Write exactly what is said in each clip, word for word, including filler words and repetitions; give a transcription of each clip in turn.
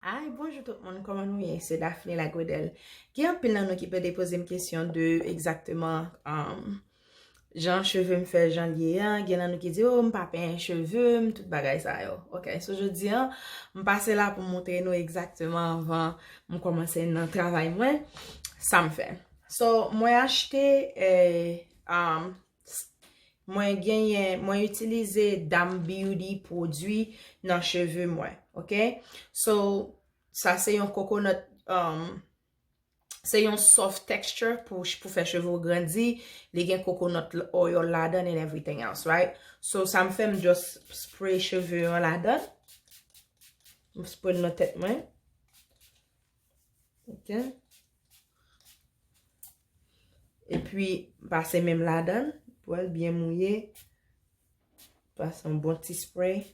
Hi, bonjou tout moun, kòman nou ye? Se Daphne Lagredel. Gen anpil nan nou ki te poze m kesyon de egzakteman, um, jan cheve m fè, jan l ye a. Gen nan nou ki di, "Oh, m pa penyen cheve m," tout bagay sa yo. Ok, so jodi a, m pase la pou m montre nou egzakteman anvan m kòmanse nan travay mwen, sa m fè. So, mwen achte, eh, um, s- mwen genyen, mwen itilize Dam Beauty pwodui nan cheve mwen, ok? So, sa se yon coconut, um, se yon soft texture pou, pou fè cheve w grandi. Li gen coconut oil ladan and everything else, right? So, sa m fè, m just spray cheve an ladan. M spray l nan tèt mwen. Ok. Epi, pase men m ladan, pou l byen mouye. Pase yon bon ti spray.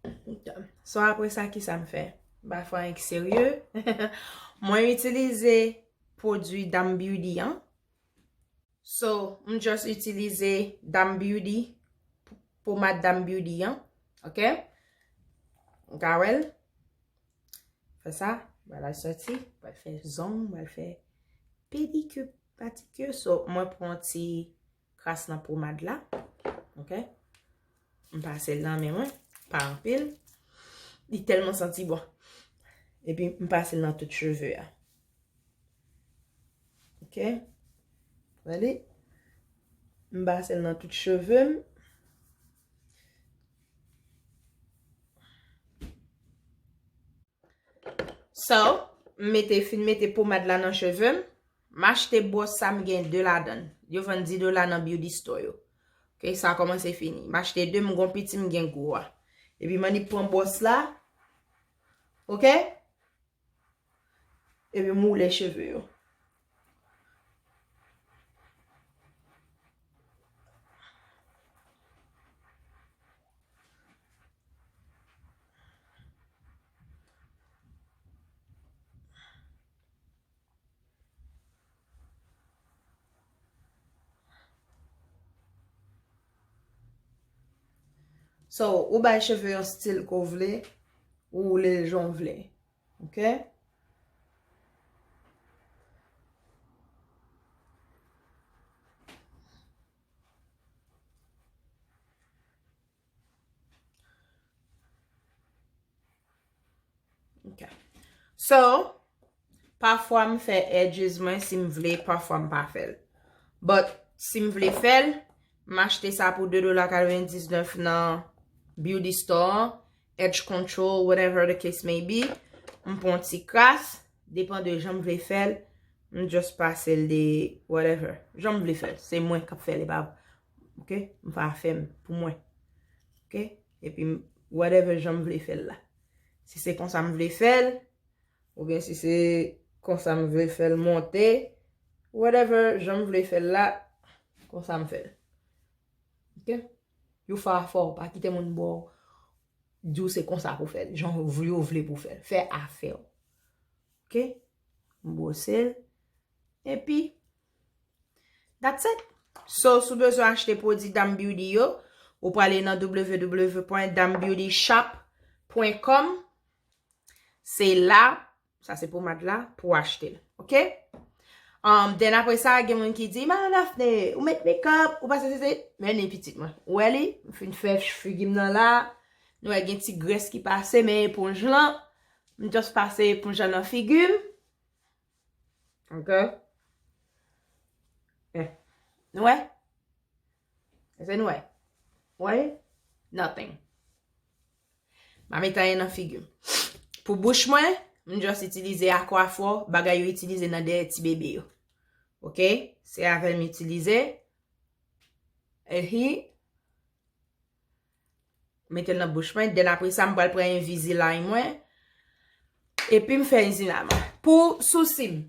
Ok. So, apre sa, ki sa m fè? M pa fè anyen ki serye. Mwen itilize pwodui Dam Beauty an. So, m just itilize Dam Beauty, pomad Dam Beauty an, ok? Ou ka wè l. Fè sa, m pral al sòti, m pral fè zong, m pral fè pedikir, manikir. So, mwen pran yon ti kras nan pomad la, ok? M pase l nan men mwen, pa anpil. Li tèlman santi bon. Epi, m pase l nan tout cheve a. Ok. Gade. M pase l nan tout cheve m. So, m mete, fin mete pomad la nan cheve m. M achte bwòs sa, m gen de ladan l. Yo vann dis dola nan beauty store yo. Ok, sa kòmanse fini. M achte de, m gon piti, m gen gwo a. Epi m annik pran bwòs la. Ok? Epi m woule cheve yo. So, ou bay cheve yon stil ke w vle, ou woule l jan w vle. Ok? Ok. So, pafwa m fè edges mwen si m vle, pafwa m pa fè l. But, si m vle fè l, m achte sa pou de dola katrevendiznèf nan beauty store an, edge control, whatever the case may be. M pran yon ti kras, depan de jan m vle fè l, m just pase l de whatever. Jan m vle fè l, se mwen k ap fè l, e pa, ok? M pa fè m pou mwen. Ok? Epi, m- whatever jan m vle fè l la. Si se konsa m vle fè l, oubyen si se konsa m vle fè l monte, whatever jan m vle fè l la, konsa m fè l. Ok? You fè afè w, pa kite moun ba w, di w se konsa pou w fè l, jan w vle, w vle pou w fè l. Fè afè w. Ok? M bwose l. Epi, that's it. So, si w bezwen achte pwodui Dam Beauty yo, ou prale nan w w w pwen dam beauty shop pwen com. Se la, sa se pomad la, pou w achte l. Ok? Um, then apre sa, gen moun ki di, "Madam Daphne, ou met makeup, ou pase sesi." Men ni pitit mwen. Ou wè li, m fin fè figi m nan la. Nou wè gen ti grès ki pase, men eponj lan. M just pase eponj lan nan figi m. Ok? Eh. Nou wè? Èske nou wè? Wè? Nothing. M pa met anyen nan figi m. Pou bouch mwen, m just itilize Aquaphor, bagay yo itilize nan dèyè ti bebe yo. Ok? Se avè l m itilize. Ehi. Mete l nan bouch mwen. Then apre sa, m pral pran Invisalign mwen. Epi m fè Invisalign mwen. Pou sousi m.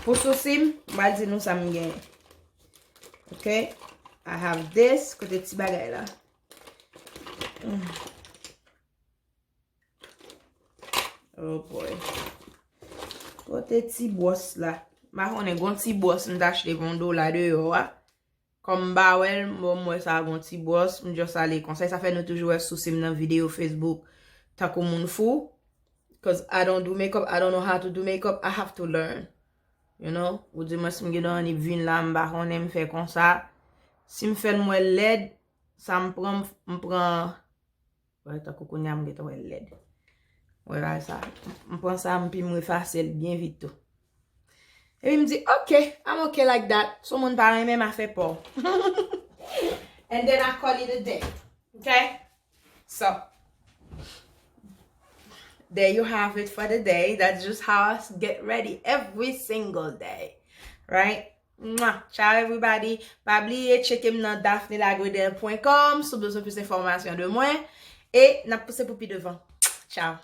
Pou sousi m, m pral di nou sa m gen. Ok? I have this. Kote ti bagay la? Mm. Oh boy. Kote ti bwòs la? M pa konnen, gon ti bwòs m t achte pou yon dola deyò a. Kòm m pa wè l, bon, m wè sa gon ti bwòs, m just ale konsa. E sa fè nou toujou wè sousi m nan videyo Facebook tankou moun fou. 'Cause I don't do makeup, I don't know how to do makeup, I have to learn. You know, ou di mwen si m gen dwa annik vin la, m pa konnen, m fè konsa. Si m fè l m wè l lèd, sa m pran, m pran, wè, tankou kounye a m gentan wè l lèd. Wè, wè sa. M pran sa, m pi m efase l byen vit tou. Epi m di, "Ok, I'm ok like that." So moun pa renmen m a fè pa w. And then I call it a day. Ok? So, there you have it for the day. That's just how I s- get ready every single day. Right? Mwah. Ciao everybody. Pa bliye tcheke m nan daphne lagredel point com si w bezwen plis enfòmasyon de mwen. E n ap pouse pou pi devan. Ciao.